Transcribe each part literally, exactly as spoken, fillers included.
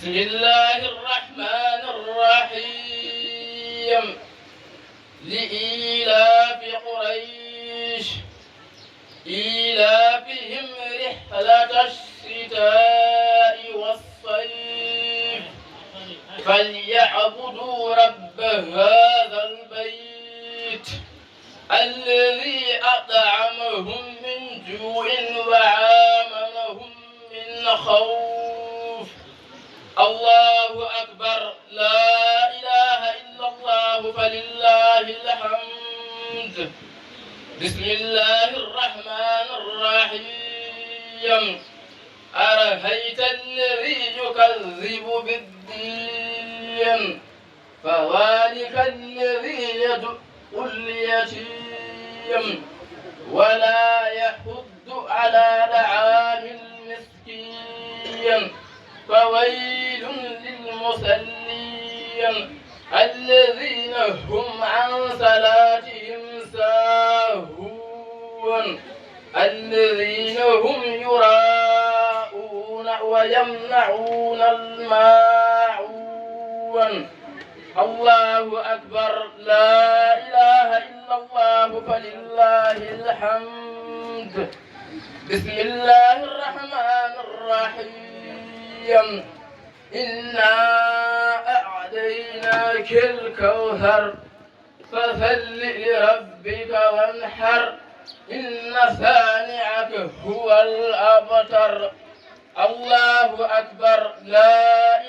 بسم الله الرحمن الرحيم. لإيلاف قريش إيلافهم رحلة الشتاء والصيف فليعبدوا رب هذا البيت الذي أطعمهم من جوع وآمنهم من خوف. الله أكبر. لا إله إلا الله فلله الحمد. بسم الله الرحمن الرحيم. أرهيت الذي يكذب بالدين فذلك الذي يدع اليتيم ولا يحض على طعام المسكين فويل للمصلين الذين هم عن صلاتهم ساهون الذين هم يراءون ويمنعون الماعون. الله أكبر. لا إله إلا الله فلله الحمد. بسم الله الرحمن الرحيم. إنا أعطيناك الكوثر فصل لربك وانحر إن شانئك هو الأبتر. الله أكبر. لا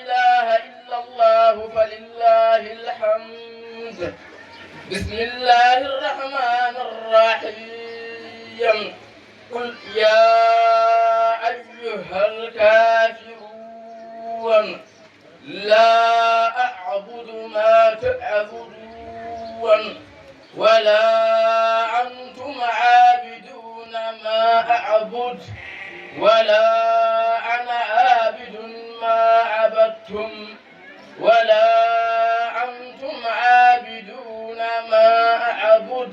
إله إلا الله فلله الحمد. بسم الله الرحمن الرحيم. قل يا أيها الكافرون لا أعبد ما تعبدون ولا أنتم عابدون ما أعبد ولا أنا عابد ما عبدتم ولا أنتم عابدون ما أعبد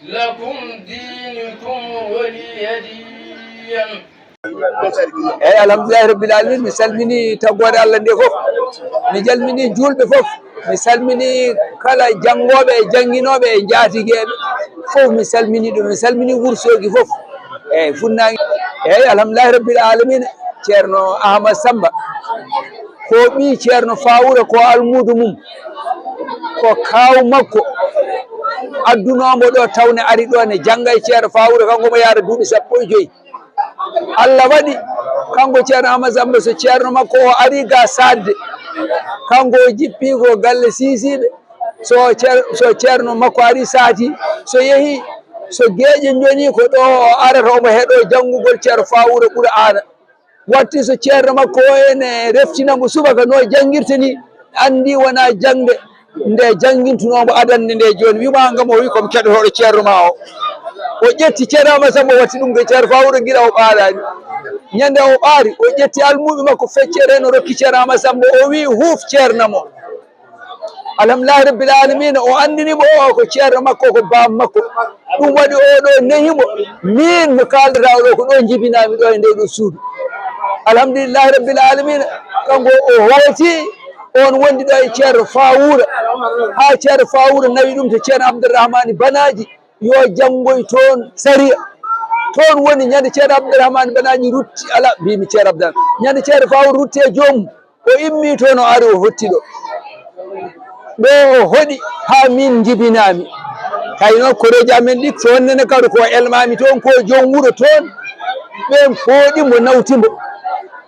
لكم دينكم ولي دين. Eyyi, alhamdulillahi rabbil alamin, mi salmini taggoore Allah nde fof, mi salmini juulɓe fof, mi salmini kala janngooɓe e jannginooɓe e njaatigeeɓe fof, mi salmini ɗum, mi salmini Wursogi fof. Eyyi, funnaange. Eyyi, alhamdulillahi rabbil alamin. Ceerno Ahmad Samba ko ɓii Ceerno Fawura, ko almuudo mum, ko kaaw makko addunoo mbo ɗo, tawne ari ɗo ne jannga e Ceerno Fawura, kanko mo yaara duuɓi sappo e joyi. Allah waɗi kanko Ceerno Ahmad Samba, so ceerno makko o ari ga saatde, kanko o jippii ko galle Siisiiɓe. So ceer-, so ceerno makko ari saati, so yehi, so geeƴe njoni ko ɗo o arata, omo heɗo janngugol Ceerno Fawura Qur'aana. Watti so ceerno makko o ene reftina mo subaka no janngirta ni, anndi wona jaŋde nde janngintunoo mo adannde nde jooni. Wi'ma ngam o wi' ko mi keɗotooɗo ceerno ma o. O ƴetti Ceerno Ahmad Samba, o watti ɗum to Ceerno Fawura gila o ɓaaraani. Ñande o ɓaari, o ƴetti almuuɓe makko feccere no rokki Ceerno Ahmad Samba, o wi' huuf ceerno mo. Alhamdulillahi rabbil alamina, o anndini mo o ko ceerno makko, ko baam makko. Ɗum waɗi o ɗo nehi mo, min mo kaaldata o ɗo, ko ɗo njibinaa mi ɗo e nde ɗo suudu. Alhamdulillahi rabbil alamina, kanko o hooti on wondi ɗo e Ceerno Fawura, haa Ceerno Fawura nawi ɗum to Ceerno Abdourahmani Banaji, yo janngoy toon sariya. Toon woni ñande Ceerno Abdourahmani Banaji rutti, ala, mbimi Ceerno Abdourahmani, ñande Ceerno Fawura rutti e joomum, o immi toon, o ari, o hotti ɗo. Ɗo o hoɗi haa min njibinaa mi. Tawi noon koreeji amen ɗi, toon nene kadi ko elmaa mi toon, ko joom wuro toon. Ɓeen pooɗi mo, nawti mbo.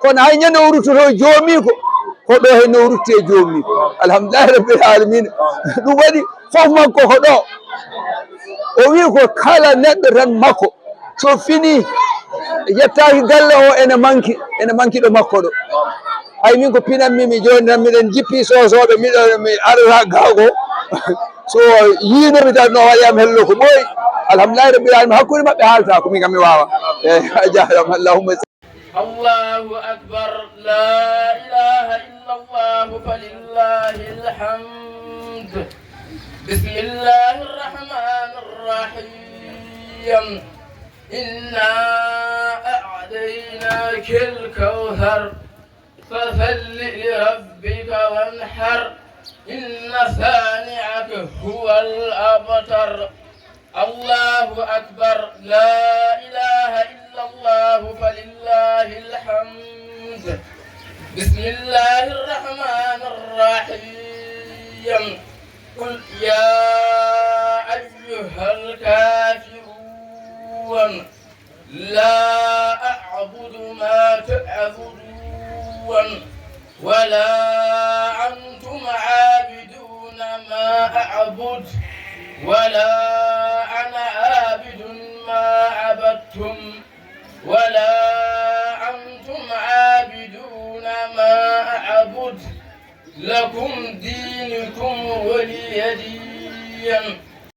Kono hay ñande o ruttoto joomiiko, ko ɗo henne o rutti e joomiiko. Alhamdulillahi rabbil alamina. Ɗum waɗi fof makko ko ɗo. O wi' ko kala neɗɗo tan makko. So fini, yettaaki galle o ene manki, ene manki ɗo makko ɗo. Hay min ko pinammi mi jooni tan, miɗen jippi soosooɓe, miɗo, mi arata gaago. So yiino mi tan no waɗi am hello ko ɓooyi. Alhamdulillahi rabbil alamin, hakkunde maɓɓe haalta ko min kam mi waawa. Eyyi, a jaaraama, Allahumma. الله أكبر. لا إله إلا الله فلله الحمد. بسم الله الرحمن الرحيم. إنا أعطيناك الكوثر فصل ربك وانحر، إن شانئك هو الأبتر. الله أكبر. لا إله إلا الله، فلله الحمد. بسم الله الرحمن الرحيم. قل يا أيها الكافرون، لا أعبد ما تعبدون، ولا أنتم عابدون ما أعبد، ولا أنا عابد ما عبدتم، ولا أنتم عابدون ما أعبد. لكم دينكم ولي دين.